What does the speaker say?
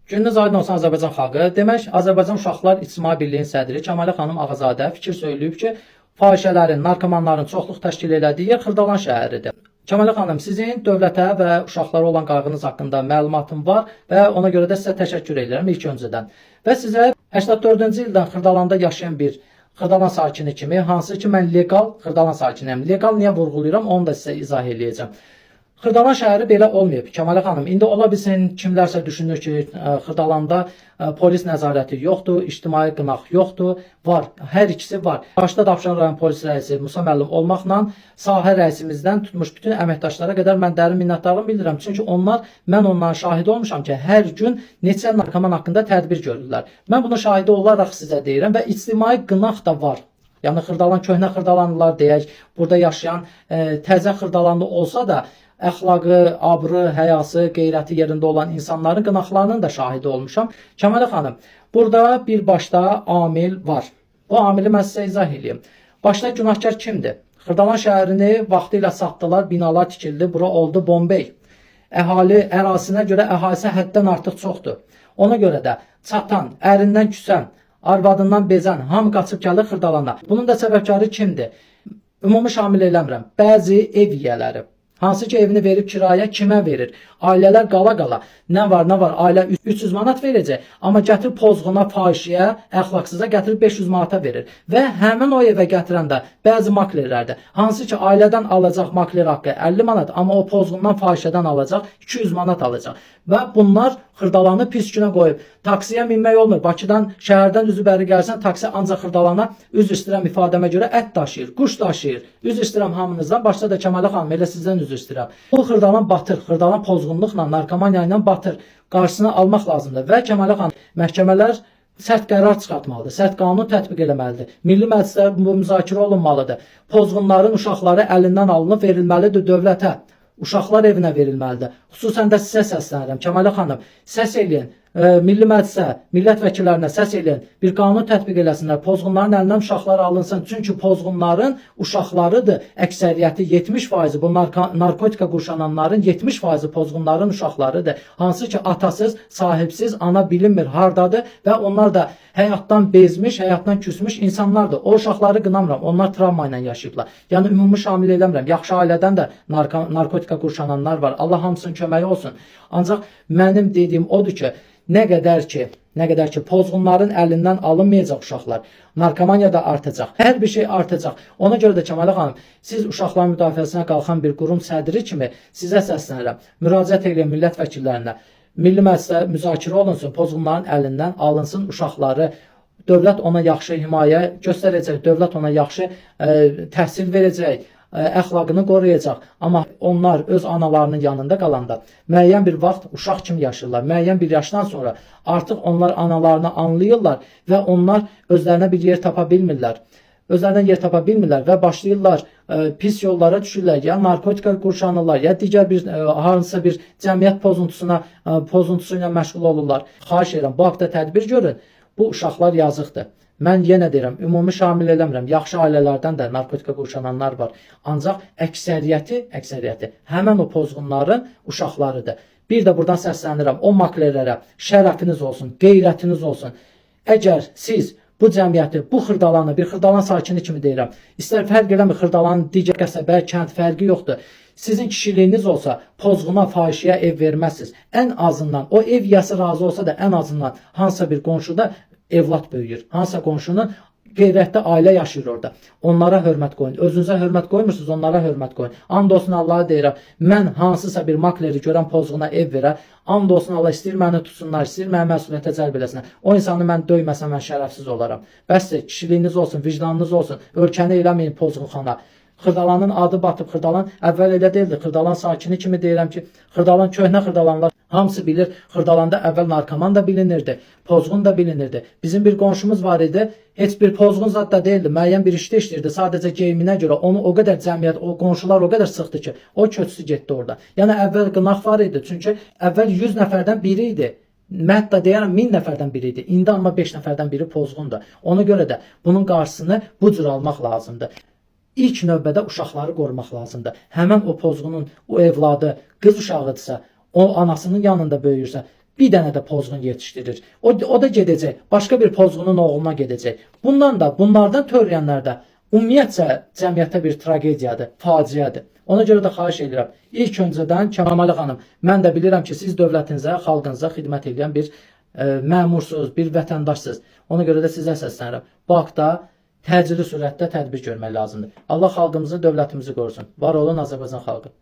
Gününüz aydın olsun, Azərbaycan xalqı. Demək, Azərbaycan Uşaqlar İctimai Birliyinin sədri Kəmalə xanım Ağazadə fikir söyləyib ki, fahişələrin, narkomanların çoxluq təşkil elədiyi yer Xırdalan şəhəridir. Kəmalə xanım, sizin dövlətə və uşaqlara olan qayğınız haqqında məlumatım var və ona görə də sizə təşəkkür edirəm ilk öncədən. Və sizə 84-cü ildən Xırdalanda yaşayan bir Xırdalan sakini kimi, hansı ki mən legal Xırdalan sakiniyəm. Legal niyə vurğulayıram, onu da sizə izah eləyəcəm. Xırdalan şəhəri belə olmayıb, Kəmalə xanım. İndi ola bilsin kimlərsə düşünür ki, Xırdalanda polis nəzarəti yoxdur, ictimai qınaq yoxdur. Var, hər ikisi var. Başda da Abşeron rayon polis rəisi Musa müəllim olmaqla sahə rəisimizdən tutmuş bütün əməkdaşlara qədər mən dərin minnətdarlığımı bildirirəm. Çünki onlar, mən onların şahidi olmuşam ki, hər gün neçə narkoman haqqında tədbir görürlər. Mən bunun şahidi olaraq sizə deyirəm və ictimai qınaq da var. Yəni Xırdalan, köhnə Xırdalanlılar deyək, burada yaşayan təzə Xırdalanlı olsa da əxlaqı, abrı, həyası, qeyrəti yerində olan insanların qınaqlarının da şahidi olmuşam. Kəmalə xanım, burada bir başda amil var. Bu amili mən sizə izah eləyim. Başda günahkar kimdir? Xırdalan şəhərini vaxtilə satdılar, binalar tikildi, bura oldu Bombey. Əhali ərazisinə görə əhalisi həddən artıq çoxdur. Ona görə də çatan, ərindən küsən, arvadından bezən hamı qaçıb gəlir Xırdalana. Bunun da səbəbkarı kimdir? Ümumi şamil eləmirəm. Bəzi ev yiyələri. Hansı ki evini verib kirayə kimə verir? Ailələr qala-qala nə var, nə var, ailə 300 manat verəcək, amma gətir pozğuna, fahişəyə, əxlaqsıza gətirib 500 manata verir. Və həmin o evə gətirən də bəzi maklerlərdir. Hansı ki ailədən alacaq makler haqqı 50 manat, amma o pozğundan, fahişədən alacaq 200 manat alacaq. Və bunlar Xırdalanı pis günə qoyub. Taksiyə minmək olmur. Bakıdan, şəhərdən üzü bəri gəlsən, taksi ancaq Xırdalana, üzr istəyirəm ifadəmə görə, ət daşıyır, quş daşıyır. Üzr istəyirəm hamınızdan, başda da Kəmalə xanım, elə sizdən üzr istəyirəm. Bu Xırdalan batır, Xırdalan pozğunluqla, narkomaniya ilə batır. Qarşısını almaq lazımdır. Və Kəmalə xanım, məhkəmələr sərt qərar çıxartmalıdır, sərt qanun tətbiq eləməlidir. Milli Məclisdə bu müzakirə olunmalıdır. Pozğunların uşaqları əlindən alınıb verilməlidir dövlətə. Uşaqlar evinə verilməlidir. Xüsusən də sizə səslənirəm, Kəmalə xanım, səs eləyin. Milli Məclisə, millət vəkillərinə səs eləyin. Bir qanun tətbiq eləsinlər. Pozğunların əlindən uşaqlar alınsın. Çünki pozğunların uşaqlarıdır. Əksəriyyəti 70% bu narkotika qurşananların 70% pozğunların uşaqlarıdır. Hansı ki atasız, sahibsiz, ana bilinmir hardadır və onlar da həyatdan bezmiş, həyatdan küsmüş insanlardır. O uşaqları qınamıram. Onlar travma ilə yaşayıblar. Yəni ümumi şamil eləmirəm. Yaxşı ailədən də narkotika qurşananlar var. Allah hamısının köməyi olsun. Ancaq mənim dediyim odur ki, nə qədər ki pozğunların əlindən alınmayacaq uşaqlar, narkomaniya da artacaq. Hər bir şey artacaq. Ona görə də Kəmalə xanım, siz uşaqların müdafiəsinə qalxan bir qurum sədri kimi sizə səslənirəm. Müraciət eləyin millət vəkillərinə. Milli Məclisdə müzakirə olunsun, pozğunların əlindən alınsın uşaqları. Dövlət ona yaxşı himayə göstərəcək, dövlət ona yaxşı təhsil verəcək, əxlaqını qoruyacaq. Amma onlar öz analarının yanında qalanda müəyyən bir vaxt uşaq kimi yaşayırlar. Müəyyən bir yaşdan sonra artıq onlar analarını anlayırlar və onlar özlərinə bir yer tapa bilmirlər. Özlərinə yer tapa bilmirlər və başlayırlar pis yollara düşürlər, ya narkotika qurşanırlar, ya digər bir hansısa bir cəmiyyət pozuntusu ilə məşğul olurlar. Xahiş edirəm, bu haqda tədbir görün. Bu uşaqlar yazıqdır. Mən yenə deyirəm, ümumi şamil eləmirəm. Yaxşı ailələrdən də narkotika qurşananlar var. Ancaq əksəriyyəti həmin o pozğunların uşaqlarıdır. Bir də buradan səslənirəm o maklerlərə, şərəfiniz olsun, qeyrətiniz olsun. Əgər siz bu cəmiyyəti, bu Xırdalanı, bir Xırdalan sakini kimi deyirəm, istər fərq eləmir Xırdalanın digər qəsəbə, kənd fərqi yoxdur. Sizin kişiliyiniz olsa, pozğuna, fahişəyə ev verməzsiniz. Ən azından o ev yiyəsi razı olsa da ən azından hansısa bir qonşuda evlad böyüyür. Hansısa qonşunun qeyrətli ailə yaşayır orada. Onlara hörmət qoyun. Özünüzə hörmət qoymursunuz, onlara hörmət qoyun. And olsun Allaha deyirəm, mən hansısa bir makleri görən pozğuna ev verə, and olsun Allah, istəyir məni tutsunlar, istəyir məni məsuliyyətə cəlb eləsinlər. O insanı mən döyməsəm mən şərəfsiz olaram. Bəsdir, kişiliyiniz olsun, vicdanınız olsun. Ölkəni eləməyin pozğunxana. Xırdalanın adı batıb. Xırdalan əvvəl elə deyildi. Xırdalan sakini kimi deyirəm ki, Xırdalan, köhnə Xırdalanlar hamısı bilir. Xırdalanda əvvəl narkoman da bilinirdi, pozğun da bilinirdi. Bizim bir qonşumuz var idi. Heç bir pozğun zad da deyildi. Müəyyən bir işdə işləyirdi. Sadəcə geyiminə görə onu o qədər cəmiyyət, o qonşular o qədər sıxdı ki, o köçdü getdi orada. Yəni əvvəl qınaq var idi. Çünki əvvəl 100 nəfərdən biri idi. Mən hətta deyərəm 1000 nəfərdən biri idi. İndi amma 5 nəfərdən biri pozğundur. Ona görə də bunun qarşısını bu cür almaq lazımdır. İlk növbədə uşaqları qorumaq lazımdır. Həmin o pozğunun o evladı qız uşağıdırsa, o anasının yanında böyüyürsə, Bir dənə də pozğun yetişdirir. O da gedəcək, başqa bir pozğunun oğluna gedəcək. Bundan da, bunlardan törəyənlər də ümumiyyətcə cəmiyyətə bir tragediyadır, faciədir. Ona görə də xahiş edirəm. İlk öncədən Kəmalə xanım, mən də bilirəm ki, siz dövlətinizə, xalqınıza xidmət edən bir məmursunuz, bir vətəndaşsınız. Ona görə də sizə səslənirəm. Bu haqda təcili sürətdə tədbir görmək lazımdır. Allah xalqımızı, dövlətimizi qorusun. Var olun Azərbaycan xalqı.